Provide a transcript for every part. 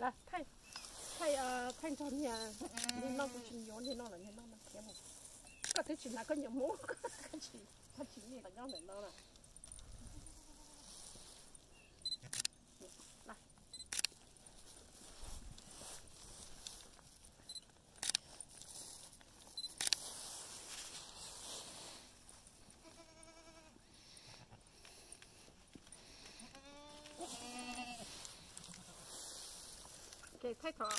Thaij, thaij, thaij nrog niag, niag no kuv tsis yuav niag no lawm, niag no no khiav mus. Koj twb tsis hnav koj nyuam hmoob, koj tsis, koj tsis nyob ntawm no na. Thaij thov.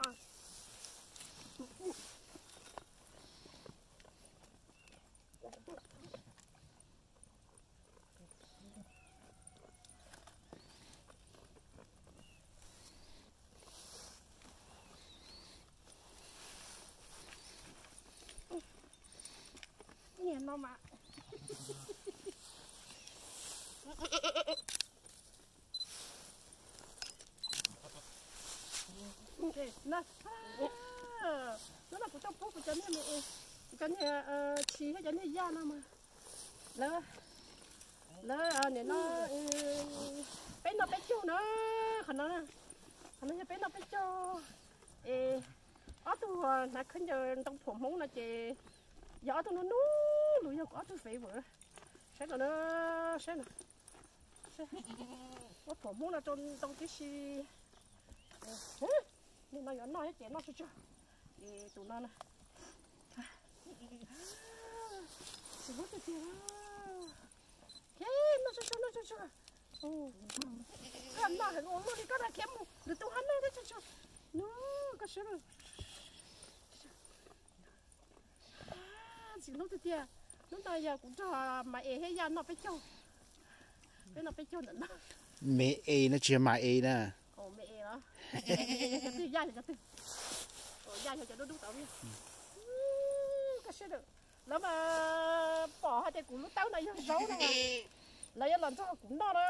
Niag no mas. Hnub no kuv tuaj pub kuv cov niag me, kuv cov niag tshis thiab cov niag yaj no mas lawv, lawv nim no peb noj peb caug na, qhov no, qhov no yog peb noj peb caug es ob tug hnav khaub ncaws ntoo phuam Hmoob no ces yog ob tug nub nub lus yog kuv ob tug favorite. Saib no na, saib no, muab phuam Hmoob no rau ntoo tib si. Nim no yuav noj thiab ces noj tsuag tsuag. Ces tus no na, tsis hlub tiag tiag. Noj tsuag tsuag, noj tsuag tsuag. Koj noj heev ua luaj li koj na, khiav mus lwm tus ho noj thiab tsuag tsuag. Nub koj swb lawm. Tsis hlub tiag tiag. Hnub no yog kuv nrog Mas Es thiab Yaj noj peb caug. Peb noj peb caug ntawm no. Mas Es no tsis yog Mas Es na. Mas Es los? Yaj yog cov twg? Yaj yog cov dub dub tod. Koj sib, lawv mas pom hais tias kuv lub tawb no yog zaub no, lawv yuav los nrog kuv noj na.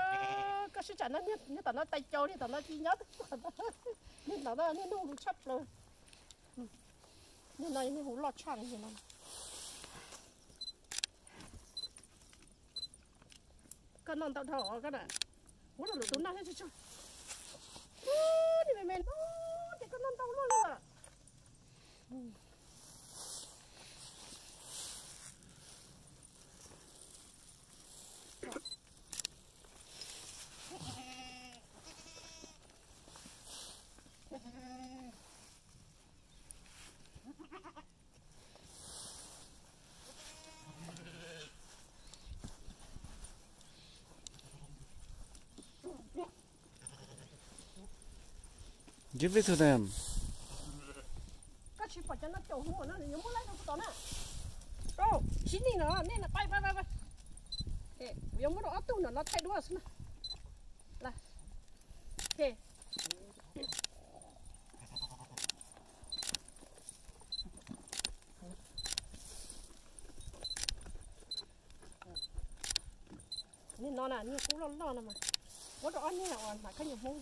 Koj sib tsam no, niag tom no tais caus, niag tom no tsis nyob, niag tom no niag nuj lus tshaj plaws. Niag no niag hu loj tshaj li no. Koj noj ntau dhau koj na. Muab rau lwm tus noj thiab tsuag tsuag. Niag me me no ces koj noj ntau luaj li lawm. Give it to them. Koj tsis pom cov no caum hwv no, nws yuav muab laij rau kuv tom na. Rau, sib nij no, nej no, pais pais pais. Kuv yuav muab rau ob tug no no thaij duab xwb na. Niag no na, niag kub loj loj no mas, muab rau ob niag uas hnav khaub ncaws Hmoob.